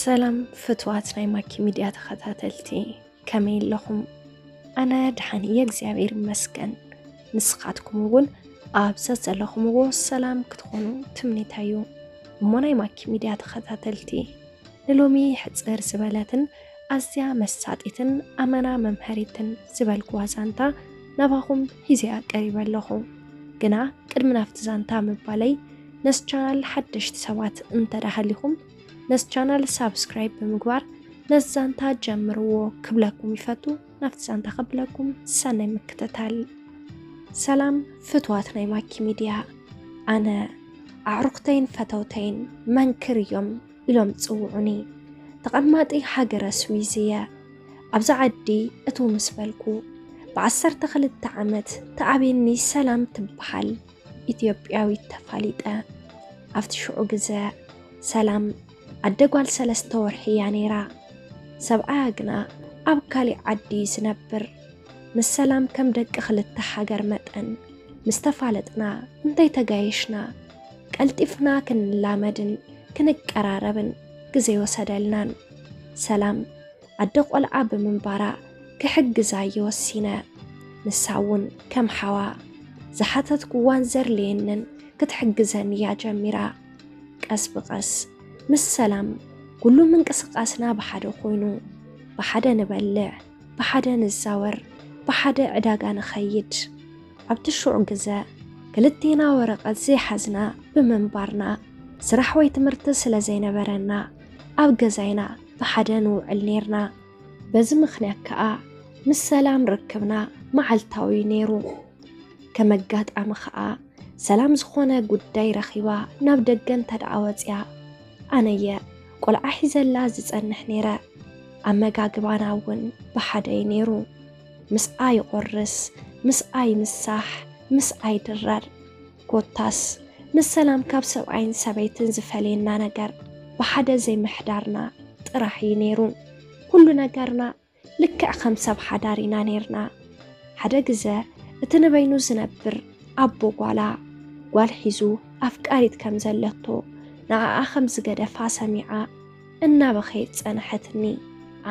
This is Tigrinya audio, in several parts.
ሰላም ፍትዋት ናይ ማኪ ሚድያ ተኸታተልቲ፣ ከመይ ኣለኹም? ኣነ ደሓን እየ እግዚኣብሔር ይመስገን። ንስኻትኩም እውን ኣብ ዘዘለኹምዎ ሰላም ክትኾኑ ትምኒተይ እዩ። እሞ ናይ ማኪ ሚድያ ተኸታተልቲ፣ ንሎሚ ሕፅር ዝበለትን ኣዝያ መሳጢትን ኣመና መምሃሪትን ዝበልኩዋ ዛንታ ናባኹም ሒዘያ ቀሪበ ኣለኹ። ግና ቅድሚ ናብቲ ዛንታ ምባለይ፣ ነዚ ቻናል ሓደሽቲ ሰባት እንተደኣ ሃሊኹም፣ ነዚ ቻናል ሳብስክራይብ ብምግባር ነዚ ዛንታ ጀምርዎ ክብለኩም ይፈቱ። ናብቲ ዛንታ ከብለኩም ሰናይ ምክትታል። ሰላም ፍትዋት ናይ ማኪ ሚድያ፣ ኣነ ኣዕሩኽተይን ፈተውተይን መንክር እዮም ኢሎም ዝጽውዑኒ። ተቐማጢ ሃገረ ስዊዝ እየ። ኣብዛ ዓዲ እትው ምስ በልኩ፣ ብዓሰርተ ክልተ ዓመት ተኣብየኒ ሰላም ትበሃል ኢትዮጵያዊት ተፋሊጠ። ኣብቲ ሽዑ ግዘ ሰላም ኣደ ጓል ሰለስተ ወርሒ እያ ነይራ። ሰብኣያ ግና ኣብ ካሊእ ዓዲ እዩ ዝነብር። ምስ ሰላም ከም ደቂ ክልተ ሃገር መጠን ምስ ተፋለጥና፣ እንታይ ተጋየሽና፣ ቀልጢፍና ክንላመድን ክንቀራረብን ግዜ ይወሰደልናን። ሰላም ኣደ ቆልዓ ብምንባራ ክሕግዛ እየ ወሲነ። ንሳ እውን ከም ሓዋ ዝሓተትኩዋን ዘድልየንን ክትሕግዘኒ እያ ጀሚራ። ቀስ ብቐስ ምስ ሰላም ኩሉ ምንቅስቓስና ብሓደ ኮይኑ፣ ብሓደ ንበልዕ፣ ብሓደ ንዛወር፣ ብሓደ ዕዳጋ ንኸይድ። ኣብቲ ሽዑ ግዘ ክልቴና ወረቐት ዘይሓዝና ብምንባርና፣ ስራሕ ወይ ትምህርቲ ስለ ዘይነበረና፣ ኣብ ገዛይና ብሓደ ንውዕል ኔርና። በዚ ምኽንያት ከኣ ምስ ሰላም ርክብና መዓልታዊ ነይሩ። ከም ኣጋጣሚ ከኣ ሰላም ዝኾነ ጉዳይ ረኺባ ናብ ደገ እንተ ደኣ ወጺኣ፣ ኣነየ ቆልዓ ሒዘላ ዝጸንሕ ነይረ። ኣመጋግባና እውን ብሓደ እዩ ነይሩ። ምስኣ ይቖርስ፣ ምስኣ ይምሳሕ፣ ምስኣ ይድረር። ኮታስ ምስ ሰላም ካብ ሰብኣይን ሰበይትን ዝፈልየና ነገር ብሓደ ዘይምሕዳርና ጥራሕ እዩ ነይሩ። ኩሉ ነገርና ልክዕ ከም ሰብ ሓዳር ኢና ነይርና። ሓደ ግዘ እቲ ንበይኑ ዝነብር ኣቦ ጓላ፣ ጓል ሒዙ ኣፍቃሪት ከም ዘለቶ፣ ንዓኣ ከም ዝገደፋ ሰሚዓ እናበኸየት ጸንሐትኒ።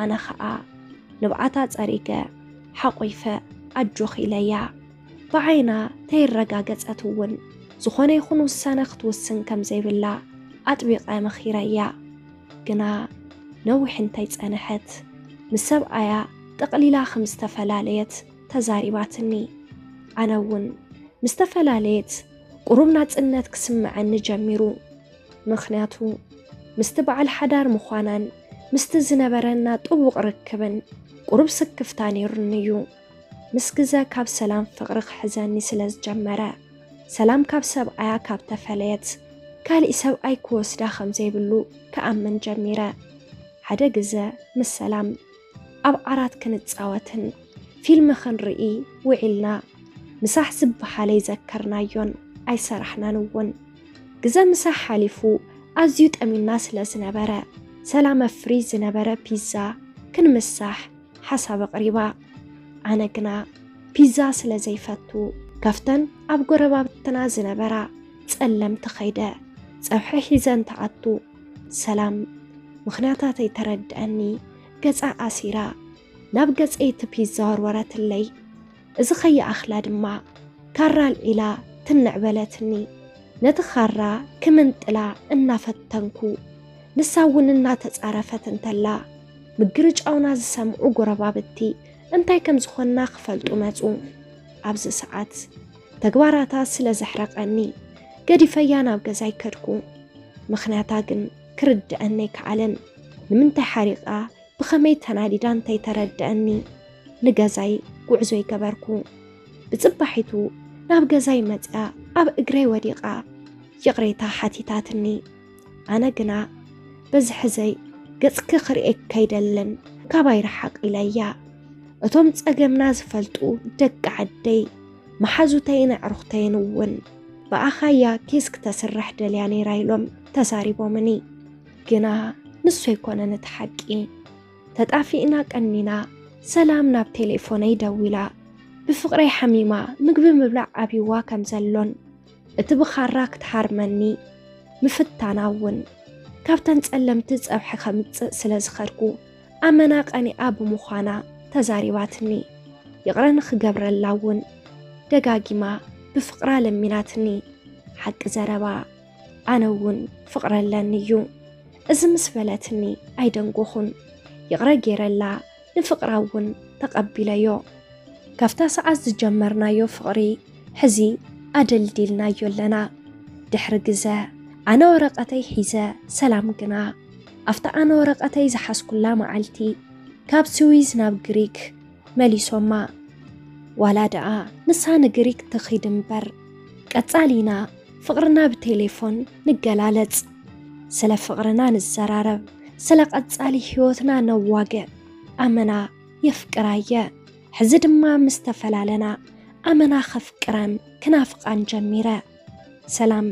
ኣነ ኸኣ ንብዓታ ጸሪገ ሓቑፈ ኣጆኺ ኢለያ። ብዓይና ተይረጋገጸት እውን ዝኾነ ይኹን ውሳነ ክትውስን ከም ዘይብላ ኣጥቢቐ መኺረያ። ግና ነዊሕ እንተይጸንሐት ምስ ሰብኣያ ጠቕሊላ ከም ዝተፈላለየት ተዛሪባትኒ። ኣነ እውን ምስ ተፈላለየት ቁሩብ ናጽነት ክስምዐኒ ጀሚሩ። ምኽንያቱ ምስቲ በዓል ሓዳር ምዃናን ምስቲ ዝነበረና ጥቡቕ ርክብን ቁሩብ ስክፍታ ነይሩኒ እዩ። ምስ ግዘ ካብ ሰላም ፍቕሪ ክሕዘኒ ስለ ዝጀመረ፣ ሰላም ካብ ሰብኣያ ካብ ተፈለየት፣ ካሊእ ሰብኣይ ክወስዳ ከም ዘይብሉ ክኣምን ጀሚረ። ሓደ ግዘ ምስ ሰላም ኣብ ዓራት ክንጻወትን ፊልም ክንርኢ ውዒልና። ምሳሕ ዝበሃል ኣይዘከርናዮን ኣይሰራሕናን እውን። ግዘ ምሳሕ ሓሊፉ ኣዝዩ ጠሚና ስለ ዝነበረ፣ ሰላም ኣፍሪ ዝነበረ ፒዛ ክንምሳሕ ሓሳብ ኣቕሪባ። ኣነ ግና ፒዛ ስለ ዘይፈቱ፣ ካብተን ኣብ ጎረባብትና ዝነበራ ጸለምቲ ከይደ ጸብሒ ሒዘ እንትኣቱ፣ ሰላም ምኽንያታተይ ተረድኣኒ፣ ገጻ ኣሲራ ናብ ገጸይ እቲ ፒዛ ወርወረትለይ። እዚ ከይኣኽላ ድማ ካራ ኣልዒላ ትንዕ በለትኒ። ነቲ ካራ ክምንጥላ እናፈተንኩ፣ ንሳ እውን እናተጻረፈት እንተላ፣ ምግርጫውና ዝሰምዑ ጎረባብቲ እንታይ ከም ዝኾንና ክፈልጡ መጹ። ኣብዚ ሰዓት ተግባራታ ስለ ዘሕረቐኒ፣ ገዲፈያ ናብ ገዛይ ከድኩ። ምኽንያታ ግን ክርድኣኒ ኣይከኣለን። ንምንታይ ሓሪቓ፣ ብኸመይ ተናዲዳ እንተይተረድኣኒ፣ ንገዛይ ጉዕዞ ይገበርኩ። ብጽባሒቱ ናብ ገዛይ መጺኣ ኣብ እግረይ ወዲቓ ይቕሬታ ሓቲታትኒ። ኣነ ግና በዚ ሕዘይ ገጽኪ ክርእየኪ ኣይደልን፣ ካባይ ርሓቕ ኢለያ። እቶም ጸገምና ዝፈልጡ ደቂ ዓደይ፣ መሓዙተይን ኣዕሩኽተይን እውን ብኣኻያ ኬስ ክተስርሕ ደልያ ነይራ ኢሎም ተዛሪቦምኒ። ግና ንሱ ኣይኮነን እቲ ሓቂ። ተጣፊእና ቀኒና፣ ሰላም ናብ ቴሌፎነይ ደዊላ፣ ብፍቕረይ ሓሚማ፣ ምግቢ ምብላዕ ኣብይዋ ከም ዘሎን፣ እቲ ብኻራ ክትሃርመኒ ምፍታና እውን ካብተን ጸለምቲ ጸብሒ ከምጽእ ስለ ዝኸድኩ ኣመና ቀኒኣ ብምዃና ተዛሪባትኒ። ይቕረ ንኽገብረላ እውን ደጋጊማ ብፍቕራ ለሚናትኒ። ሓቂ ዘረባ፣ ኣነ እውን ፍቕሪ ኣለኒ እዩ። እዚ ምስ በለትኒ ኣይደንጎኹን። ይቕረ ገይረላ፣ ንፍቕራ እውን ተቐቢለዮ። ካብታ ሰዓት ዝጀመርናዮ ፍቕሪ ሕዚ ኣደልዲልናዮ ኣለና። ድሕሪ ግዘ ኣነ ወረቐተይ ሒዘ፣ ሰላም ግና ኣብታ ኣነ ወረቐተይ ዝሓዝኩላ መዓልቲ ካብ ስዊዝ ናብ ግሪክ መሊሶማ። ዋላ ደኣ ንሳ ንግሪክ ትኺድ እምበር፣ ቀጻሊና ፍቕርና ብቴሌፎን ንገላለጽ። ስለ ፍቕርና ንዘራረብ፣ ስለ ቀጻሊ ህይወትና ነዋግዕ። ኣመና የፍቅራየ። ሕዚ ድማ ምስ ተፈላለና ኣመና ከፍቅራን ክናፍቃን ጀሚረ። ሰላም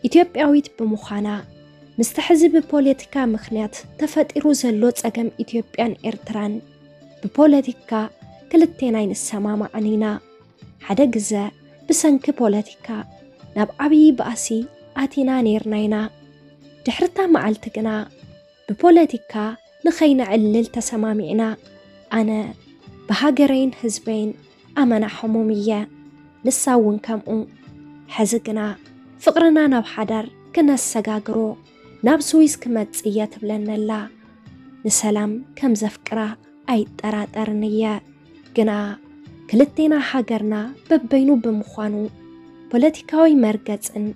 ኢትዮጵያዊት ብምዃና፣ ምስቲ ሕዚ ብፖለቲካ ምኽንያት ተፈጢሩ ዘሎ ጸገም ኢትዮጵያን ኤርትራን፣ ብፖለቲካ ክልቴና ኣይንሰማማዕን ኢና። ሓደ ግዘ ብሰንኪ ፖለቲካ ናብ ዓብዪ ባእሲ ኣቲና ነይርና ኢና። ድሕርታ መዓልቲ ግና ብፖለቲካ ንኸይነዕልል ተሰማሚዕና። ኣነ ብሃገረይን ህዝበይን ኣመና ሕሙም እየ። ንሳ እውን ከምኡ። ሕዚ ግና ፍቕርና ናብ ሓዳር ክነሰጋግሮ ናብ ስዊስ ክመጽእ እየ ትብለኒ ኣላ። ንሰላም ከም ዘፍቅራ ኣይጠራጠርን እየ። ግና ክልቴና ሃገርና በበይኑ ብምዃኑ፣ ፖለቲካዊ መርገጽን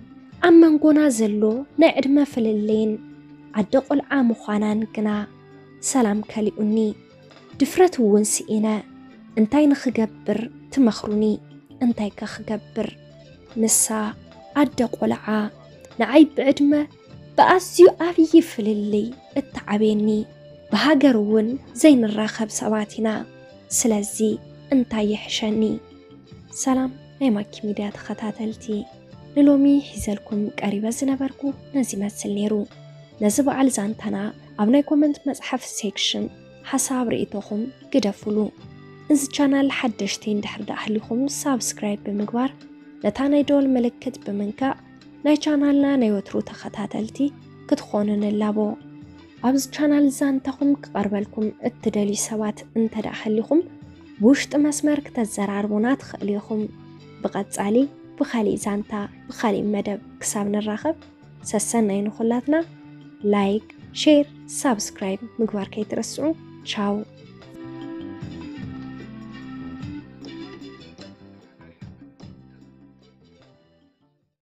ኣብ መንጎና ዘሎ ናይ ዕድመ ፍልልይን ዓዲ ቆልዓ ምዃናን ግና ሰላም ከሊኡኒ። ድፍረት እውን ስኢነ። እንታይ ንኽገብር ትመኽሩኒ? እንታይ ከ ክገብር? ንሳ ኣደ ቆልዓ፣ ንዓይ ብዕድመ ብኣዝዩ ዓብዪ ፍልልይ እትዓብየኒ፣ ብሃገር እውን ዘይንራኸብ ሰባት ኢና። ስለዚ እንታይ ይሕሸኒ? ሰላም ናይ ማኪ ሚድያ ተኸታተልቲ፣ ንሎሚ ሒዘልኩም ቀሪበ ዝነበርኩ ነዚ ይመስል ነይሩ። ነዚ በዓል ዛንታና ኣብ ናይ ኮመንት መጽሓፍ ሴክሽን ሓሳብ ርእይቶኹም ግደፉሉ። እዚ ቻናል ሓደሽቲ እንድሕር ደኣ ህሊኹም ሳብስክራይብ ብምግባር ነታ ናይ ደወል ምልክት ብምንካእ ናይ ቻናልና ናይ ወትሩ ተኸታተልቲ ክትኾኑ ንላቦ። ኣብዚ ቻናል ዛንታኹም ክቐርበልኩም እትደልዩ ሰባት እንተ ደኣ ሃሊኹም ብውሽጢ መስመር ክተዘራርቡና ትኽእሉ ኢኹም። ብቐጻሊ ብኻሊእ ዛንታ ብኻሊእ መደብ ክሳብ ንራኸብ ሰሰናይ ንኹላትና። ላይክ፣ ሼር፣ ሳብስክራይብ ምግባር ከይትረስዑ። ቻው።